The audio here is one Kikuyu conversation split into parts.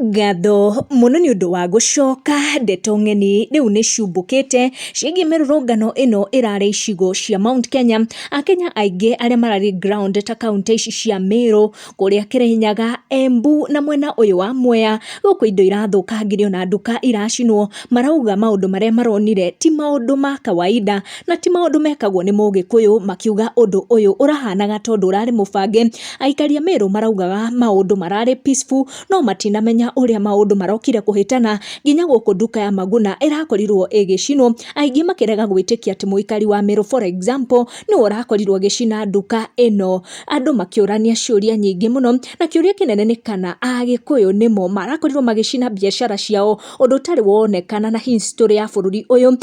Ngatho mũno nĩ ũndũ wa gũcoka. Ndeto ng'eni rĩu nĩ ciumbũkĩte ciĩgiĩ mĩrũrũngano ĩno ĩrarĩ icigo cia Mount Kenya. Akenya aingĩ arĩa mararĩ ground ta kaũntĩ ici cia Meru, kũrĩa Kĩrĩnyaga, Embu na mwena ũyũ wa Mwea, gũkũ indo irathũkangirio na nduka iracinwo, marauga maũndũ marĩa maronire ti maũndũ ma kawaida na ti maũndũ mekagwo nĩ Mũgĩkũyũ, makiuga ũndũ ũyũ ũrahanaga tondũ ũrarĩ mũbange. Aikari a Meru maraugaga maũndũ mararĩ peaceful no matinamenya ũrĩa maũndũ marokire kũhĩtana nginya gũkũ nduka ya Maguna ĩrakorirwo ĩgĩcinwo, aingĩ makĩrega gwĩtĩkia atĩ mũikari wa Meru, for example, nĩwe ũrakorirwo agĩcina nduka ĩno. Andũ makĩũrania ciũria nyingĩ mũno, na kĩũria kĩnene nĩ kana Agĩkũyũ nĩmo marakorirwo magĩcina biacara ciao, ũndũ ũtarĩ wonekana na history ya bũrũri ũyũ.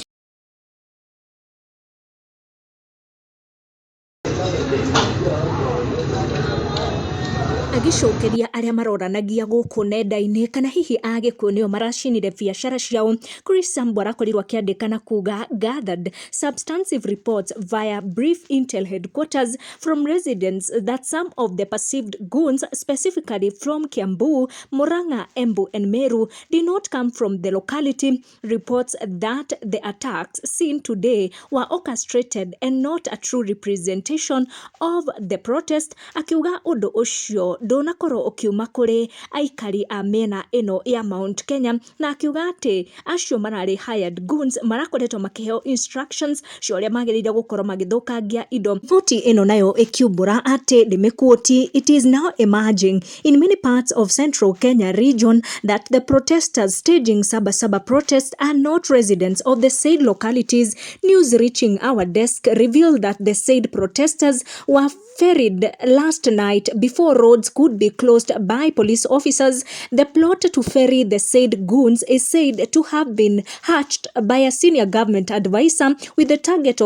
Agĩcokeria arĩa maroranagia gũkũ nenda-inĩ kana hihi Agĩkũyũ nĩo maracinire biacara ciao, Chris Sambo arakorirwo akĩandĩka na kuga, "Gathered substantive reports via brief intel headquarters from residents that some of the perceived goons, specifically from Kiambu, Murang'a, Embu and Meru, did not come from the locality. Reports that the attacks seen today were orchestrated and not a true representation of the protest." Akiuga ũndũ ũcio ndũnakorwo ũkiuma kũrĩ aikari a mĩena ĩno ya Mount Kenya, na akiuga atĩ acio mararĩ hired goons marakoretwo makĩheo instructions cia ũrĩa magĩrĩire gũkorwo magĩthũkangia indo. Riboti ĩno nayo ĩkiumbũra atĩ, ndĩmĩquote, "It is now emerging in many parts of central Kenya region that the protesters staging Saba Saba protest are not residents of the said localities. News reaching our desk revealed that the said protesters were ferried last night before roads could be closed by police officers. The plot to ferry the said goons is said to have been hatched by a senior government advisor with the target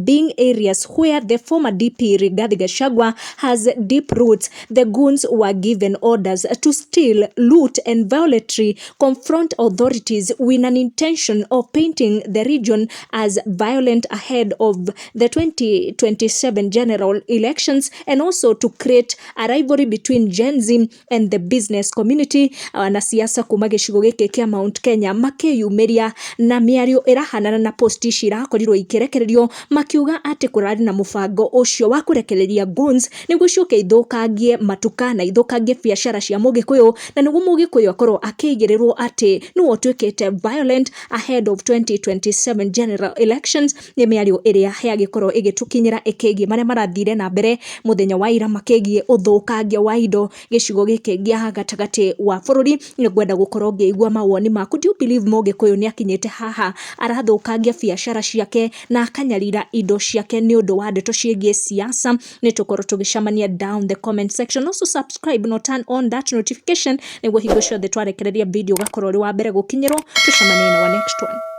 being areas where the former DP Rigathi Gachagua has deep roots. The goons were given orders to steal, loot and violently confront authorities with an intention of painting the region as violent ahead of the 2027 general elections and also to create a rivalry between Gen Z and the business community." Wanasiasa kuma gĩcigo gĩkĩ kĩa Mount Kenya makĩyumĩria na mĩario ĩrahanana na post ici irakorirwo ikĩrekererio, makiuga atĩ kũrarĩ na mũbango ũcio wa kũrekereria goons nĩguo ciũke ithũkangie matuka na ithũkangie biacara cia Mũgĩkũyũ, na nĩguo Mũgĩkũyũ akorwo akĩigĩrĩrwo atĩ nĩwe ũtuĩkĩte violent ahead of 2027 general elections. Nĩ mĩario ĩrĩa yagĩkorwo ĩgĩtũkinyĩra ĩkĩgiĩ marĩa marathire na mbere mũthenya wa ira makĩgiĩ ũthũkangia wa indo gĩcigo gĩkĩ gĩa gatagatĩ wa bũrũri. Nĩ ngwenda gũkorwo ngĩigua mawoni maku. Do you believe Mũgĩkũyũ nĩ akinyĩte haha arathũkangia biacara ciake na akanyarira indo ciake nĩ ũndũ wa ndeto ciĩgiĩ siasa? Nĩ tũkorwo tũgĩcemania down the comment section. Also subscribe no turn on that notification nĩguo hingo ciothe twarekereria video ũgakorwo ũrĩ wa mbere gũkinyĩrwo. Tũcemanie na wa next one.